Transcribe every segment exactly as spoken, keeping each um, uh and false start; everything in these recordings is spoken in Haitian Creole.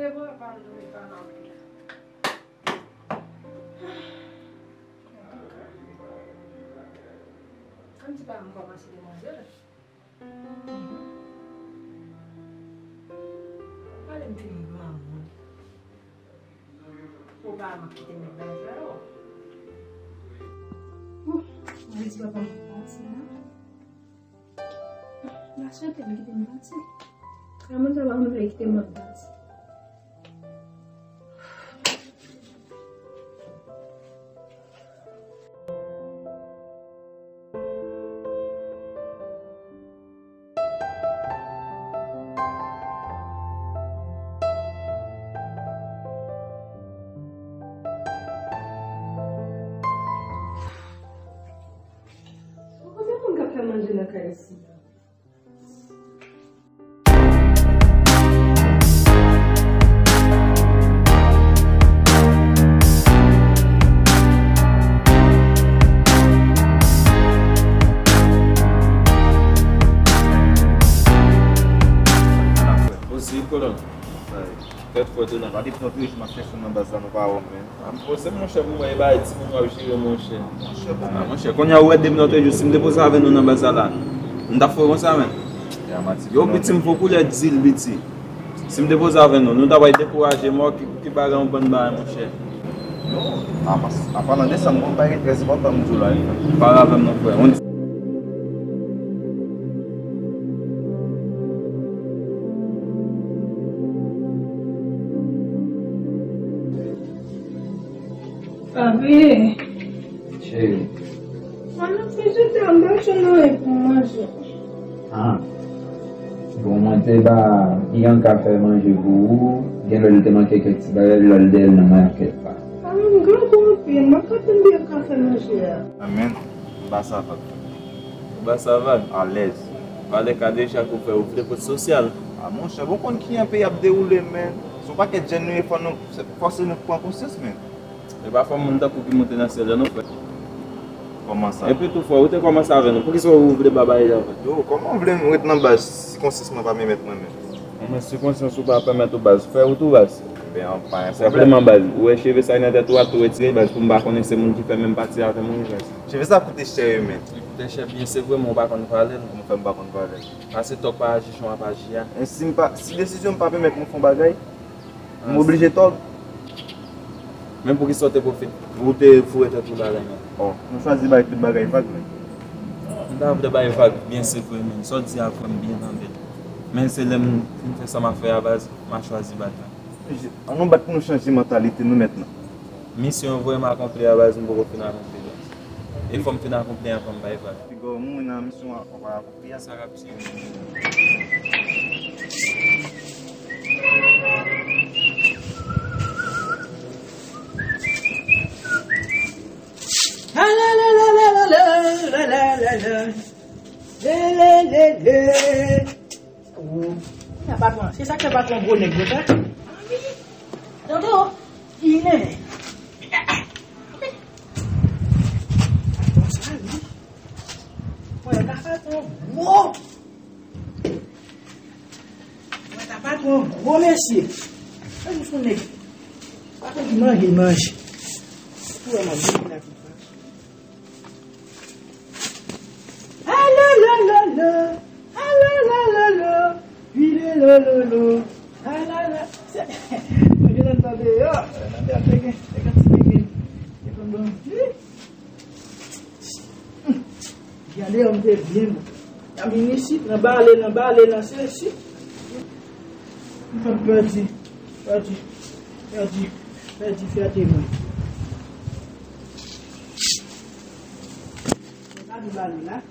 Se vre, pa m dwe pa nan pil. Ann di pa m kòmanse de manje la. Pale m fin granmoun. Ou pa manke te met bagay la, o. Ouf, mwen di papa m pati la. L a swete m kite m pati. Kòman sa pa m vle kite m pati? Kote moun k ap fè manje nan kay isi a? Osi, kolòn. Tèt fò tou nan. Gade pran tou, m ap chèche w nan baz la, nou pa wè m, men. A m poze, monchè, pou mwen, e bagay timoun w ap jere, monchè. A, monchè, kounye a ou wè depi lòt jou, si m te poze avè nou nan baz la, la, m t ap fè w konsa, men. Yo, piti, m fè w koulè di l, piti. Si m te poze avè nou, nou ta pral dekouraje mò, ki, ki bagay yon bann bagay, monchè. Non, apa, apa nan desanm, gon bagay trè enpòtan m di w la, wi. Pale avè m non, frè. On Papi. Cheri. Mwen ap fè jete an bèl chan nan e pou manje. Ah. Bon, mwen te ba Bianca fè manje pou ou. Gen lè l te manke kèk ti bagay, lè l dèyè l nan mwen ap kèk pa. Ah, mwen gran gou anpil. Mwen kontan Bianca fè manje a. Amèn. Ba sa vag. Ba sa vag. Alèz. Valè ka deja kou fè ou vle pot sosyal. Ah, monchè, bon konn kijan peyi ap dewoule, men. Se yon pakèt jèn nou ye, fò nou, fò se nou pran konsyans, men. E pa fò moun tankou ki monte nan syèl la non, frè. Kòman sa? Epi tou, frè, ou te kòmanse avè nou. Poukisa ou vle ba bagay la, frè? Yo, kòman w vle m ret nan baz si konsyans mwen pa pèmèt mwen menm? Mwen, si konsyans ou pa pèmèt ou, baz, frè ou tou, baz. Ben, pa gen pwoblèm. Senpleman, baz, ou wè cheve sa nan tèt ou a, tou retire, baz, pou m pa konnen se moun ki fè menm pati avè m, wi, baz. Cheve sa koute chè, wi, men. Li koute chè byen, se vre, men ou pa konn vale l. Kòman fè m pa konn vale l? Pase tòg pa aji jan w ap aji a. E si m pa, si desizyon m pa pèmèt mwen fè yon bagay, m oblije tòg. Men poukisa w te pwofite, ou te foure tèt ou ladan l? Oh, nou chwazi bay tout bagay vag, men. M ta vle bay vag byen se vre, men sa w di a vrèman byen tande. Men se lè m fin fè sa m ap fè a, baz, m a chwazi bay vag. An nou bat pou nou chanje mantalite nou mentnan. Misyon an vrèman akonpli a, baz, m poko fin akonpli, baz. E fò m fin akonpli anvan m bay vag. Piga w mouri nan misyon an, w ap akonpli a. Sa k ap Sa patwon, se sa k fè patwon gwo nèg yo fè. Tande w, ine. Patwon sa wi. Mwen ka patwon gwo. Mwen ka patwon gwo mesye. Mwen jis yon nèg. Patwon ki manje, manje. Ou wè manje la ki fè. Alolololo, alolololo, wi lolololo, alala. Mwen gen nan deyò, nan deyò te gen, te gen ti bebe. Te konn bandi. Gade yon te byen bon. Y a vin isit, nan bale, nan bale, nan sesi. M pèdi, pèdi, pèdi, pèdi fyète mwen. Mwen pa di bale la.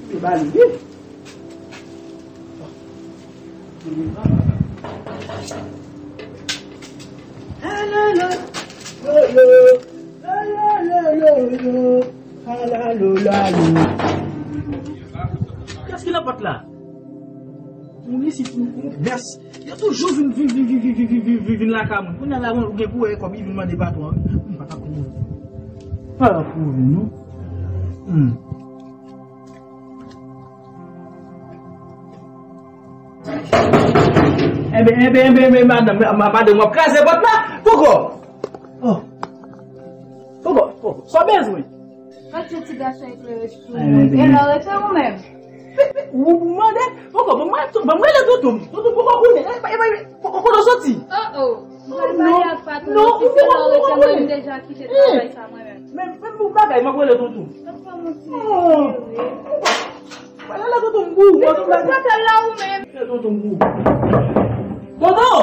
Yo ba li wi. Alala, lo, lo, lo, lo, lo, lo, lo, alalo, lalo. Isit, ou, ou bès. Yo toujou vin, vin, vin lakay mwen. Kounye a la, mwen, ou gen pou wè kòb, li vin mande patwon an. M pa t ap pou mwen. Pa t ap pou mwen, non. Hmm. Enben, enben, enben, enben, madanm, ma-, madanm, w ap kraze pòt la? Poko! Oh! Poko, poko. Sa w bezwen? Gad yon ti gason eklere sou mwen. E lè w rete ou menm? Ou mande? Poko, ban mwen, ban mwen rele tonton m. Tonton m poko konnen. E, e, e, poko konnen soti. Oh, oh. Mwen pale ak patwon an, si se lè w rete, mwen deja kite travay sa mwen menm. Men, men pou bagay, m ap rele tonton. Mwen rele tonton m pou ou. Mwen rele tonton m pou ou. Tonton!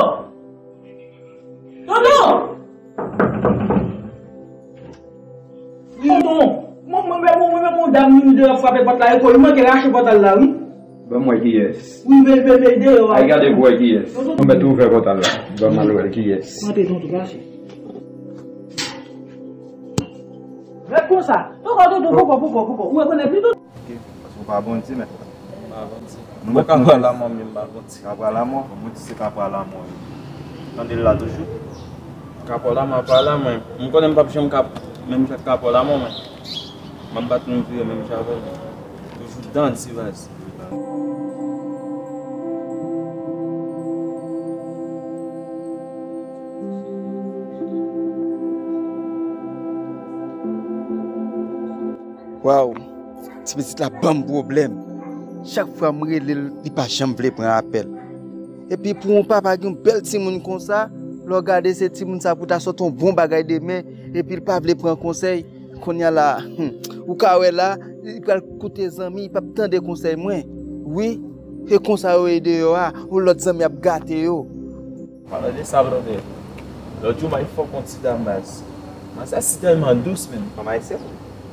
Tonton! Tonton! Mwen, mwen, mwen, mwen, mwen, mwen, dam vini deyò frape pòt la, e ko, li manke rache pòtal la, wi. Ban m wè kiyès. Wi, men, men, men, deyò a. Ay, gade pou wè kiyès. Tonton. Mwen mèt ouvè pòtal la. Ban m al wè kiyès. Antre, tonton, kache. Rèd konsa. Poko, tonton, poko, poko, poko. Ou rekonèt li, tonton? Ok, paske w pa Bondye, men. M pa Bondye. Nou mèt ka pran lanmò, men m pa Bondye. Ka pran lanmò? Bon, mwen di se ka pran lanmò. Tande l la toujou? Ka pran lanmò, pran lanmò. M konnen m p ap janm ka, menm jan ka pran lanmò, mwen. M ap bat nou vire menm jan avè w. Toujou dan ti baz. Waw, ti pitit la ban m pwoblèm. Chak fwa m rele l, li pa janm vle pran apèl. Epi pou yon papa gen yon bèl timoun konsa, lè w gade se timoun sa pou ta sot yon bon bagay demen, epi l pa vle pran konsèy. Kounye a la, hmm, ou ka wè la, li pral koute zanmi, li p ap tande konsèy mwen. Wi, e konsa yo ye deyò a, yon lòt zanmi ap gate yo. Palan de sa, brother. Lòt jou, m al fòk yon ti dam baz. Manzè si tèlman dous, menm. Fanm ayisyen?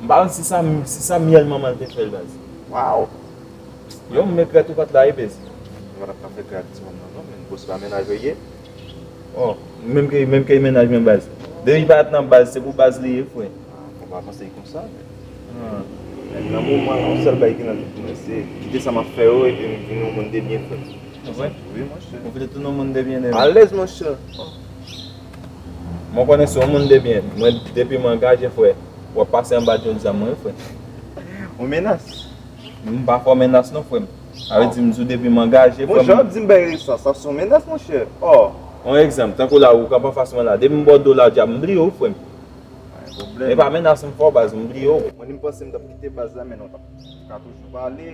M pa konn si sa, si sa myèl manman l te fè l baz. Waw! Yo, m regrèt ou pa t la, wi, baz. Ou pa t ap ka fè grad ti fanm nan, non, men. Bon, se pa mennaj ou ye? Oh, menm ke, menm ke mennaj mwen baz. Depi pa t nan baz, se pou baz li ye, frè. Ah, fò pa panse konsa, men. Ah. Nan moman, yon sèl bagay ki nan tèt mwen, se kite sa m ap fè yo, epi m vin yon moun de byen, frè. Ou vle? Wi, monchè. Ou vle tounen yon moun de byen, de byen. Alèz, monchè. Mwen konnen se yon moun de byen. Mwen, depi m angaje, frè, w ap pase anba djòl zam mwen, frè. Yon menas? M pa fè w menas non, frè m. Sa vle di m di w depi m angaje, frè m. Bon, jan w ap di m bagay sa, sa se yon menas, monchè. Oh. Yon egzanp, tankou la, ou kanpe anfas mwen la. Depi m ba w do la, dyab, m bliye w, frè m. Pa gen pwoblèm. E pa menas m fè w, baz, m bliye w. Mwen, m panse m t ap kite baz la, men non, t ap ka toujou pale,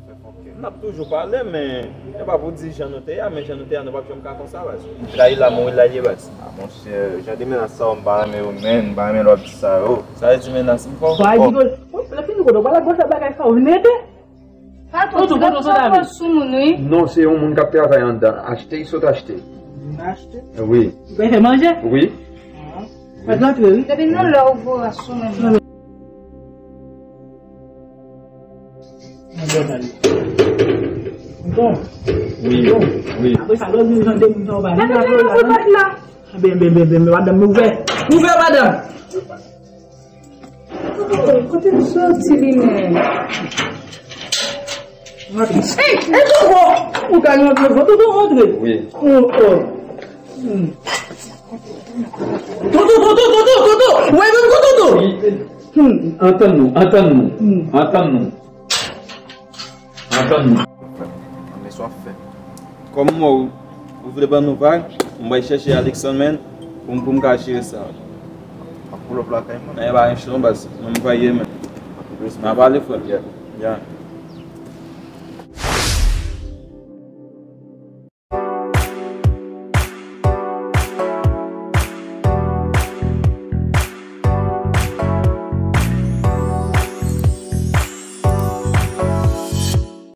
fè fòkè. N ap toujou pale, men e pa pou di jan nou te ye a, men jan nou te ye a, nou p ap janm ka konsa, baz. M trayi la, mouri la l ye, baz. Ah, monchè, jan de menas sa yo, m pa renmen yo, men, m pa renmen lè w ap di sa yo. Sa vle di menas m fè w? Bon, ay, di, bon, lè fini kote, w pa la gòch ap bagay sa yo, vin rete. Patwon, ti dam sa pran sou moun, wi. Non, se yon moun k ap travay anndan. Achte, li sot achte. Moun achte? Wi. Ou fè manje? Wi. Ah. Fè antre, wi. Depi nan lè ou voras sou moun. Bon. Wi, wi. Apre sa, lè w vin jan de moun sa, ou pa vin la. Ben, ben, ben, ben, ben, madanm, ouvè. Ouvè, madanm. Kote m soti li menm? Ey, ey, Toto! Ou ka rantre, Toto, rantre. Wi. Oh, oh. Hmm. Toto, Toto, Toto, Toto! Ou wè menm Toto, Toto! Wi. Hmm. Antann nou, antann nou, hmm, antann nou. Antann nou. Men sa w ap fè. Kòm m wè w, ou vle ban nou vag, m pral chèche Alexandre, men, pou m, pou m ka jere sa. Ap pull up lakay mwen. Men pa gen chan, baz. Mwen, m pral ye, men. N a pale, frè. Yeah. Yeah.